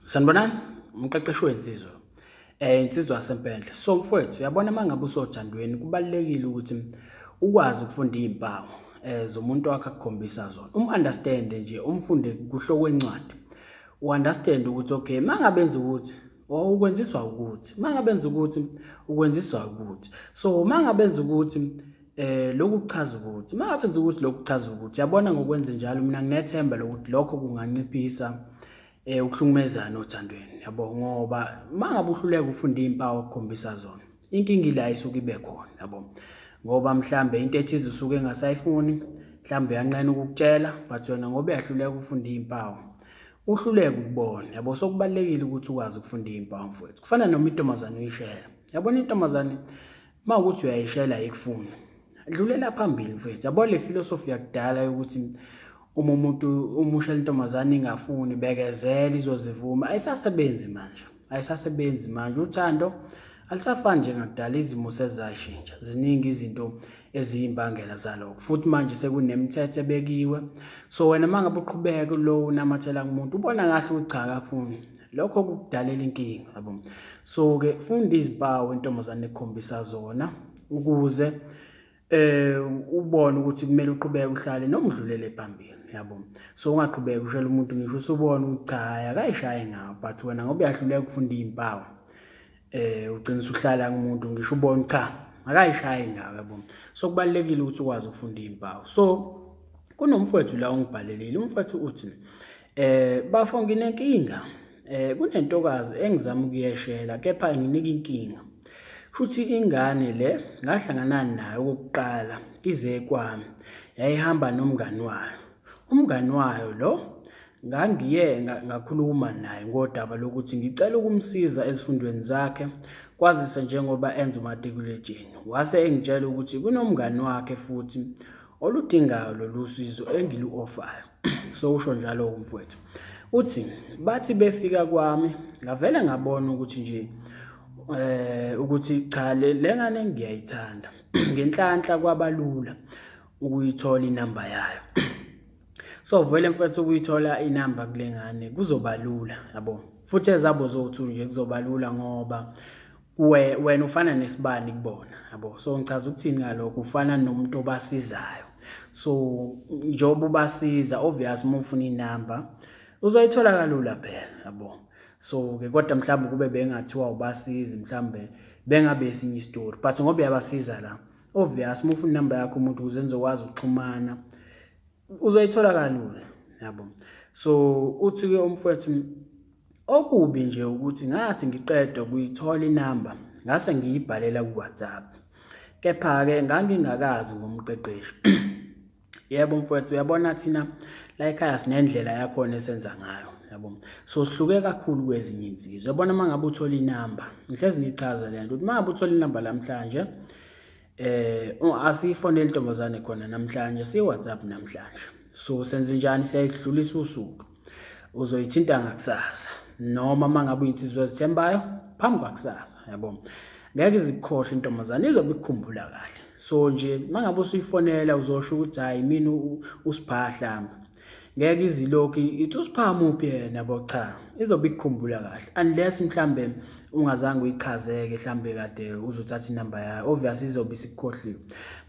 Sanibonani, umqeqeshi wensizwa. Insizwa yaseMpendle. So mfowethu, uyabona uma ngabe usothandweni kubalulekile ukuthi ukwazi ukufunda iy'mpawu zomuntu wakho akukhombisa zona. Um-understand-e nje, umfunde kuhle kwencwadi. U-understand ukuthi okay, uma ngabe enza ukuthi ukwenziswa ukuthi, uma ngabe enza ukuthi ukwenziswa ukuthi. So uma ngabe enza ukuthi lokhu kuchaza ukuthi, uma ngabe enza ukuthi lokhu kuchaza ukuthi. Uyabona ngokwenza njalo mina nginethemba lokuthi lokho kunganciphisa ukuhlukumezana othandweni, yabo, ngoba uma ngabe uhluleka ufunda iy'mpawu okukhombisa zona, inkinga ila isuke ibe khona, yabo, ngoba mhlambe into ethize usuke engasayifuni, mhlambe uyanqena ukukutshela, but wena ngoba uyahluleka ukufunda iy'mpawu, uhluleka ukubona, yabo. So kubalulekile ukuthi ukwazi ukufunda iy'mpawu mfowethu. Kufana noma intombazane uyishela, yabona intombazane uma ukuthi uyayishela ayikufuni, dlulela phambili mfowethu. Yabo le philosophy yakudala yokuthi uma umuntu umushela intombazane ingafuni bekezela izozivuma, ayisasebenzi manje, ayisasebenzi manje. Uthando alisafani njengakudala, izimo sezashintsha, ziningi izinto eziyimbangela zalokho, futhi manje sekunemithetho ebekiwe. So wena uma ngabe uqhubeka lo unamathela kumuntu ubona kahle ukuthi cha akakufuni, lokho kukudalela inkinga, yabo. So-ke funda izimpawu intombazane ekukhombisa zona ukuze ubone ukuthi kumele uqhubeke uhlale noma udlulele phambili, yabo. So ungaqhubeki ushela umuntu ngisho usubona ukuthi cha akayishayi ngawo, but wena ngoba uyahluleka ukufunda iy'mpawu ugcina usuhlala kumuntu ngisho ubone cha akayishayi ngawo, yabo. So kubalulekile ukuthi ukwazi ukufunda iy'mpawu. So kunomfowethu la ongibhalelile, umfowethu uthi bafo nginenkinga, kunentokazi engizama ukuyeshela kepha nginika inkinga. Futhi ingane le ngahlangana nayo okokuqala ize kwami, yayihamba nomngani wayo. Umngani wayo lo ngangiye ngakhuluma naye ngodaba lokuthi ngicela ukumsiza ezifundweni zakhe, kwazise njengoba enza umatikuletsheni. Wase engitshela ukuthi kunomngani wakhe futhi oludingayo lolu sizo engilu-ofayo. So usho njalo umfowethu. Uthi bathi befika kwami ngavele ngabona ukuthi nje ukuthi cha le ngane ngiyayithanda. Ngenhlanhla kwabalula ukuyithola inamba yayo. So vele mfethu ukuyithola inamba kule ngane kuzoba lula, yabo. Futhi ezabo zowu-two nje kuzoba lula ngoba wena ufana nesibani kubona, yabo. So ngichaza ukuthini ngalokho, ufana nomuntu obasizayo. So njengoba ubasiza obvious uma ufuna inamba uzoyithola kalula phela, yabo. So ke kodwa mhlawumbe kube bengathiwa ubasizi mhlawumbe bengabe esinye isitori, but ngoba uyabasiza la obvious uma ufuna inamba yakho umuntu ukuze nizokwazi ukuxhumana uzoyithola kalula, yabo. So uthi ke umfowethu okubi nje ukuthi ngathi ngiqeda ukuyithola inamba ngase ngiyibhalela ku WhatsApp, kepha-ke ngangingakazi ngomqeqeshi. Yebo mfowethu, uyabona thina la ekhaya sinendlela yakhona esenza ngayo, yabo. So sihluke kakhulu kwezinye insizwa. Uyabona uma ngabe uthola inamba, ngihlezi ngichaza le nto ukuthi uma ngabe uthola inamba namhlanje asiyifonele intombazane khona namhlanje, siyi-WhatsApp namhlanje. So senze njani? Siyayidlulisa usuku, uzoyithinta ngakusasa noma uma ngabe uyinsizwa ezithembayo phambi kwakusasa, yabo. Ngeke izikhohle intombazane, izobe ikukhumbula kahle. So nje uma ngabe usuyifonela uzosho ukuthi hhayi mina uSipha Hlamba, ngeke izilokhu ithi uSipha muphi yena, yabo. Cha, izobe ikukhumbula kahle unless mhlambe ungazange uyichazeke, mhlambe kade uzothatha inamba yayo, obviously izobe isikukhohliwe.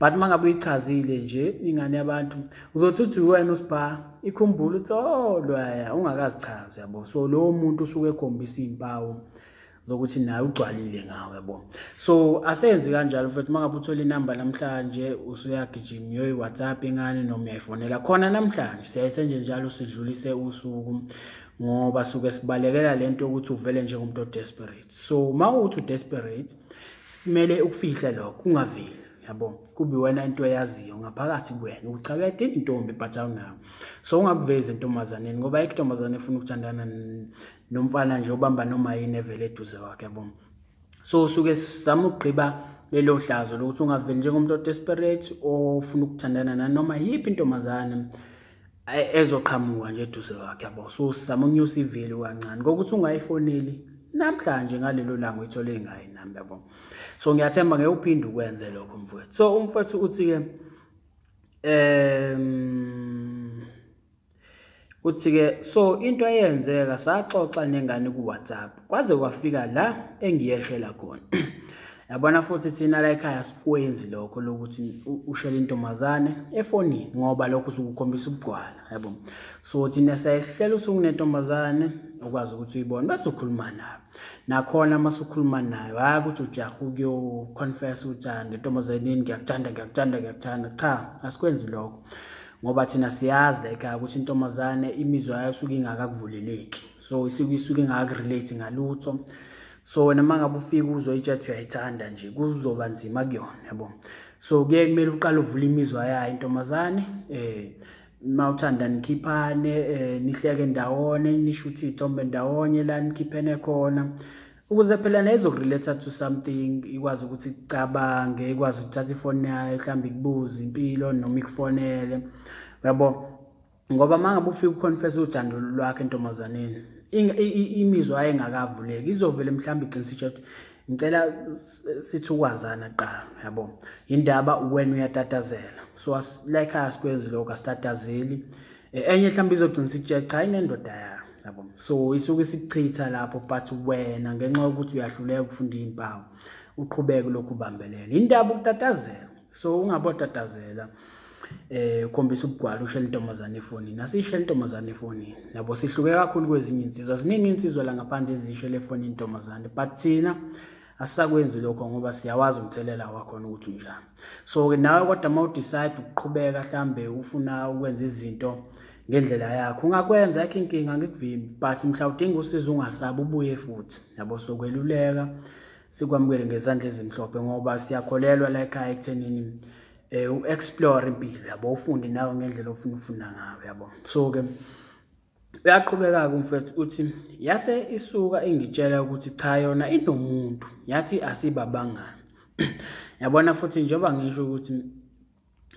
But uma ngabe uyichazile nje ingane yabantu, uzothi uthi wena uSipha, ikhumbule uthi oh lwaya ungakazichazi, yabo. So lowo muntu usuke ekhombisa iy'mpawu zokuthi naye ugcwalile ngawe, yabo. So asenzi kanjalo futhi. Uma ngabe uthola inamba namhlanje usuyagijima uyoyi-WhatsApp ingane noma uyayifonela khona namhlanje, siyayisenje njalo sidlulise usuku ngoba suke sibalekela lento yokuthi uvele njengomuntu o-desperate. So uma uthi u-desperate kumele ukufihle lokho, ungaveli, yabo, kube wena into oyaziyo ngaphakathi kuwena ukuthi cha uyayidinga intombi but awunayo. So ungakuvezi entombazaneni ngoba ayikho intombazane efuna ukuthandana nomfana nje obamba noma yini evele eduze kwakhe, yabo. So suke sizama ukugqiba lelo hlazo lokuthi ungaveli njengomuntu o-desperate ofuna ukuthandana nanoma yiphi intombazane ezoqhamuka nje eduze kwakhe, yabo. So sizama ukunyusa i-value kancane ngokuthi ungayifoneli namhlanje ngalelo langa uyithole ngayo inamba, yabo. So ngiyathemba ngeke uphinde ukwenze lokho mfowethu. So umfowethu uthi-ke Uthi-ke so into eyenzeka saxoxa nengane ku-WhatsApp kwaze kwafika la engiyeshela khona. Yabona futhi thina la ekhaya sikwenzi lokho lokuthi ushele intombazane efonini ngoba lokho usuke ukhombisa ubugwala, yabo. So thina siyahlela usuku nentombazane ukwazi ukuthi uyibone bese ukhuluma nayo. Nakhona uma usukhuluma nayo hhayi ukuthi ujahe ukuyo-confess ukuthi ngentombazaneni ngiyakuthanda ngiyakuthanda ngiyakuthanda. Cha, asikwenzi lokho ngoba thina siyazi la ekhaya ukuthi intombazane imizwa yayo isuke ingakakuvuleleki, so isuke ingakakurelate ngalutho. So wena uma ngabe ufika uzoyitshela uyayithanda nje kuzoba nzima kuyona, yabo. So kuye kumele uqale uvule imizwa yayo intombazane, uma uthanda nikhiphane, nihleke ndawonye, nishuthe iy'thombe ndawonye la nikhiphene khona, ukuze phela nayo izokurelate to something, ikwazi ukuthi icabange, ikwazi ukuthatha ifoni yayo mhlawumbe ikubuze impilo noma ikufonele, yabo. Ngoba uma ngabe ufika uconfess uthando lwakho entombazaneni, imizwa yayo ingakavuleki, izovele mhlawumbe igcine isitsho ukuthi ngicela sithi ukwazana kuqala, yabo. Indaba wena uyatatazela. So la ekhaya asikwenzi lokho, asitatazeli. Enye mhlawumbe izogcina isitshela cha inendoda yayo, yabo. So isuke isikuchitha lapho, but wena ngenxa yokuthi uyahluleka ukufunda iy'mpawu uqhubeke lokhu ubambelela. Indaba ukutatazela. So ungabotatazela ukhombisa ubugwala ushele intombazane efonini. Asiyishele intombazane efonini, yabo. Sihluke kakhulu kwezinye insizwa. Ziningi insizwa la ngaphandle ezishele efonini intombazane, but thina asisakwenzi lokho ngoba siyawazi umthelela wakhona ukuthi unjani. So-ke nawe kodwa uma udecide ukuqhubeka mhlambe ufuna ukwenza izinto ngendlela yakho, ungakwenza, ayikho inkinga, angikuvimbi, but mhla udinga usizo ungasabi ubuye futhi, yabo. Sokweluleka sikwamukele ngezandla ezimhlophe ngoba siyakholelwa la ekhaya ekuthenini u-explore impilo, yabo, ufunde nawe ngendlela ofuna ukufunda ngayo, yabo. So-ke uyaqhubeka-ke umfethu uthi yase isuka ingitshela ukuthi cha yona inomuntu, yathi asibabangani. Yabona futhi njengoba ngisho ukuthi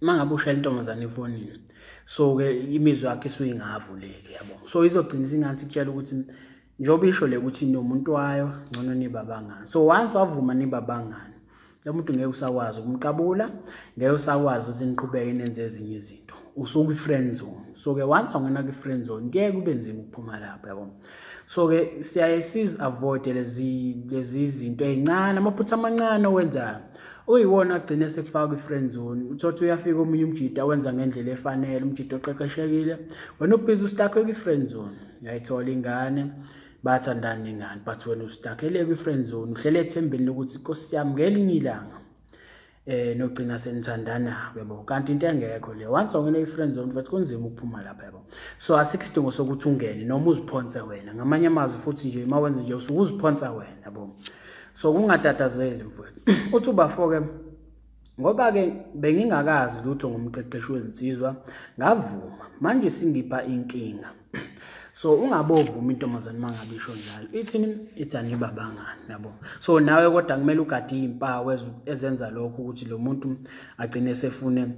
uma ngabe ushayela intombazane efonini, so-ke imizwa yakho isuke ingavuleki, yabo. So izogcina isingathi ikutshela ukuthi njengoba isho le ukuthi inomuntu wayo, ngcono nibabangani. So once wavuma nibabangani, lo muntu ngeke usakwazi ukumqabula, ngeke usakwazi ukuthi niqhubeke nenze ezinye izinto, usukwi-friend zone. So-ke once wangena kwi-friend zone kuye kube nzima ukuphuma lapho, yabo. So-ke siyaye sizi-avoid-e lezi zinto ey'ncane, amaphutha amancane owenzayo uyiwona agcine sekufaka kwi-friend zone. Uthole uyafika omunye umjita wenza ngendlela efanele, umjita oqeqeshekile, wena ubhizi ustakhe kwi-friend zone, uyayithola ingane, bayathandana nengane, but wena ustakele kwi-friend zone, uhlele ethembeni lokuthi Nkosi yami ngelinye ilanga nogcina senithandana, yabo. Kanti into engekho le, once wangena kwi-friend zone futhi kunzima ukuphuma lapha, yabo. So asikho isidingo sokuthi ungene noma uziphonse wena, ngamanye amazwi futhi nje uma wenze nje usuke uziphonsa wena, yabo. So ungatatazeli mfowethu. Uthi ubafo-ke ngoba-ke bengingakazi lutho ngomqeqeshi wezinsizwa, ngavuma, manje singipha inkinga. So ungabovuma intombazane uma ngabe isho njalo, ithini? Ithi anibabangani, yabo. So nawe kodwa kumele ugade iy'mpawu ezenza lokho ukuthi lo muntu agcine sefune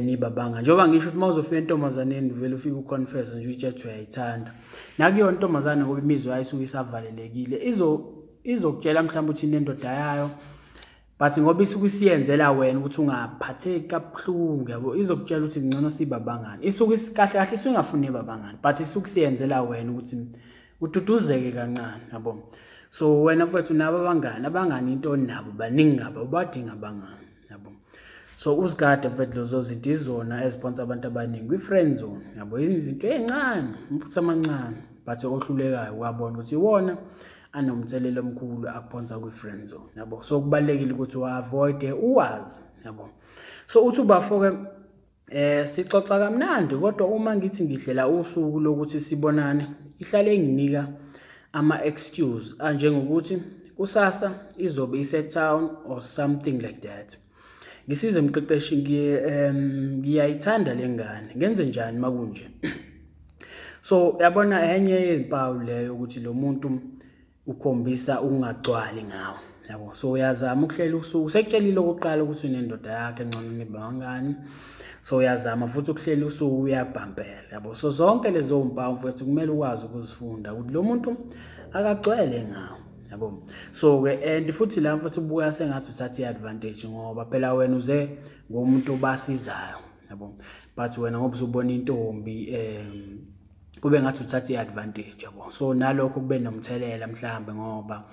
nibabangani. Njengoba ngisho ukuthi uma uzofika entombazaneni vele ufike uconfess nje uyitshela ukuthi uyayithanda. Nakuyona intombazane ngoba imizwa yayo isuke isavalelekile, izokutshela mhlawumbe ukuthi inendoda yayo, but ngoba isuke isiyenzela wena ukuthi ungaphatheki kabuhlungu, yabo, izokutshela ukuthi ngcono sibabangani. Isuke kahle kahle isuke ingafuni babangani, but isuke isiyenzela wena ukuthi ududuzeke kancane, yabo. So wena mfethu nabo abangani, abangani into onabo baningi ngabo, ubadinga abangani, yabo. So uzigade mfethu lezo zinto izona eziphonsa abantu abaningi kwi-friend zone, yabo. Izinto ey'ncane, amaphutha amancane, but ohlulekayo uyabona ukuthi iwona anomthelela omkhulu akuphonsa kwi-friend zone, yabo. So kubalulekile ukuthi u-avoid-e, uwazi, yabo. So uthi ubafo-ke sixoxa kamnandi, kodwa uma ngithi ngihlela usuku lokuthi sibonane, ihlale inginika ama-excuse anjengokuthi kusasa izobe ise-town or something like that. Ngisize mqeqeshi, ngiyayithanda le ngane, ngenze njani makunje? So yabona enye yezimpawu leyo ukuthi lo muntu ukhombisa ukungagcwali ngawe, yabo. So uyazama ukuhlela usuku, usekutshelile okokuqala ukuthi unendoda yakhe ngcono nibangani. So uyazama futhi ukuhlela usuku, uyabhampela, yabo. So zonke lezo mpawu mfethu kumele ukwazi ukuzifunda ukuthi lo muntu akagcwele ngawe, yabo. So-ke and futhi la mfethu ubuka sengathi uthatha i-advantage ngoba phela wena uze ngomuntu obasizayo, yabo. But wena ngoba uzobona intombi Kube ngathi uthatha i-advantage, yabo. So nalokho kube nomthelela mhlambe, ngoba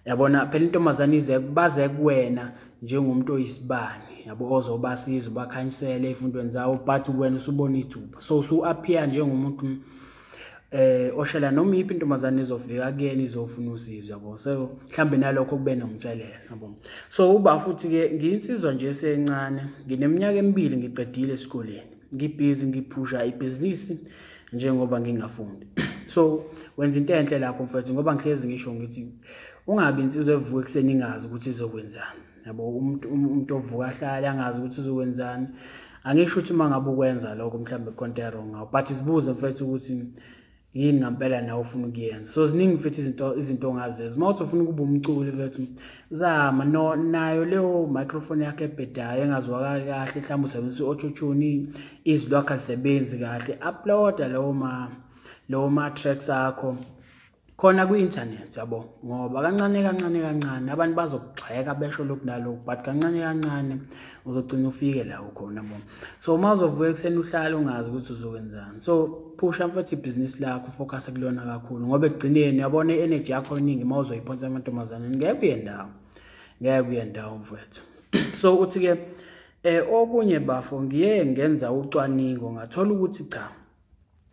yabona phela intombazane ize baze kuwena njengomuntu oyisibani, yabo, ozobasiza ubakhanyisele ezifundweni zawo, but wena usubona ithuba, so usu-appear njengomuntu oshela noma iyiphi intombazane izofika kuyena izofuna usizo, yabo. So mhlambe nalokho kube nomthelela, yabo. So uba futhi-ke ngiyinsizwa nje esencane, ngineminyaka 2 ngiqedile esikoleni, ngibhizi ngiphusha ibhizinisi njengoba ngingafundi. So wenza into enhle lapho mfethu, ngoba ngihlezi ngisho ngithi ungabi insizwa evuka ekuseni ingazi ukuthi izokwenzani, yabo. Umuntu ovuka ahlale angazi ukuthi uzokwenzani, angisho ukuthi uma ngabe ukwenza lokho mhlambe konke wrong ngawo, but sibuze mfethu ukuthi yini ngempela nawe ufuna ukuyenza. So ziningi mfethu izinto ongazenza. Uma uthi ufuna ukuba umculi mfethu, zama no nayo leyo microphone yakho ebhedayo engazwakali kahle, mhlawumbe usebenzisa i-auto-tune, izwi lakho alisebenzi kahle, uploada lawo ma-tracks akho khona kwi-internet, yabo, ngoba kancane kancane kancane abantu bazokugxeka besho lokhu nalokhu, but kancane kancane uzogcina ufike la ukhona, yabo. So uma uzovuka ekuseni uhlale ungazi ukuthi uzokwenzani, so phusha mfethu ibhizinisi lakho, ufocus kulona kakhulu, ngoba ekugcineni uyabona i-energy yakho eningi uma uzoyiphonsa amantombazaneni ngeke uye ndawo, ngeke uye ndawo mfethu. So uthi-ke okunye bafo, ngiye ngenza ucwaningo ngathola ukuthi cha,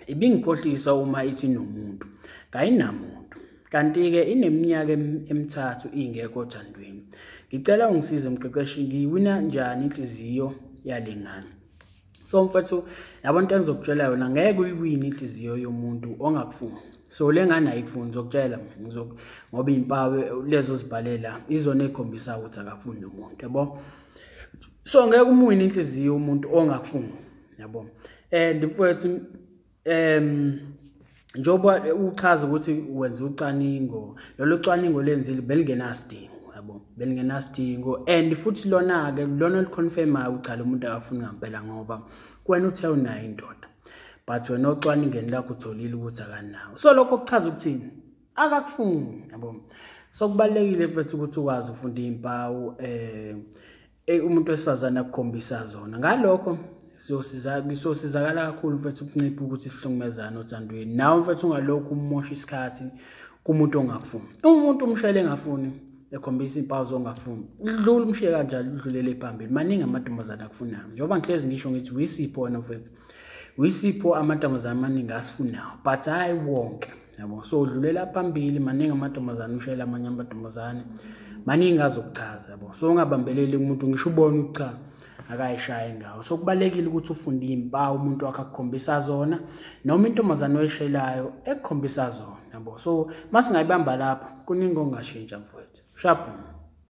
ibingikhohlisa uma ithi nomuntu, kayinamuntu, kanti-ke ineminyaka 3 ingekho othandweni. Ngicela ungisize mqeqeshi, ngiyiwina njani inhliziyo yale ngane? So mfethu, yabo into engizokutshela yona, ngeke uyiwine inhliziyo yomuntu ongakufuni. So le ngane ayikufuni, ngizokutshela mina, ngoba iy'mpawu lezo ozibhalela izona ey'khombisayo ukuthi akafuni nomuntu, yabo. So ngeke umuwine inhliziyo yomuntu ongakufuni, yabo. And mfethu, njengoba uchaza ukuthi wenza ucwaningo, lolo cwaningo lenzile belingenasidingo, yabo, belingenasidingo. And futhi lona-ke lona oluconfirmayo ukuthi cha, lo muntu akafuni ngempela, ngoba kuwena uthe unayo indoda, but wena ocwaningeni lakho utholile ukuthi akanawo. So lokho kuchaza ukuthini? Akakufuni, yabo. So kubalulekile mfethu ukuthi ukwazi ukufunda iy'mpawu umuntu wesifazane akukhombisa zona. Ngalokho siyosizakala kakhulu mfethu ukuncipha ukuthi sihlukumezane othandweni. Nawe mfethu ungalokhu umosha isikhathi kumuntu ongakufuni. Umuntu umshayele engafuni, ekhombisa iy'mpawu zongakufuni, dlula umshiye kanjalo, udlulele phambili. Maningi amantombazane akufunayo, njengoba ngihlezi ngisho ngithi uyisipho wena mfethu, uyisipho amantombazane amaningi asifunayo, but hhayi wonke, yabo. So udlulela phambili, maningi amantombazane, ushayela amanye amantombazane, maningi azokuchaza, yabo. So ungabambeleli kumuntu ngisho ubone ukuthi cha, akayishayi ngawo. So kubalulekile ukuthi ufunde iy'mpawu umuntu wakho akukhombisa zona, noma intombazane oyishelayo ekukhombisa zona, yabo. So masingayibamba lapho, kuningi okungashintsha mfowethu. Sharp.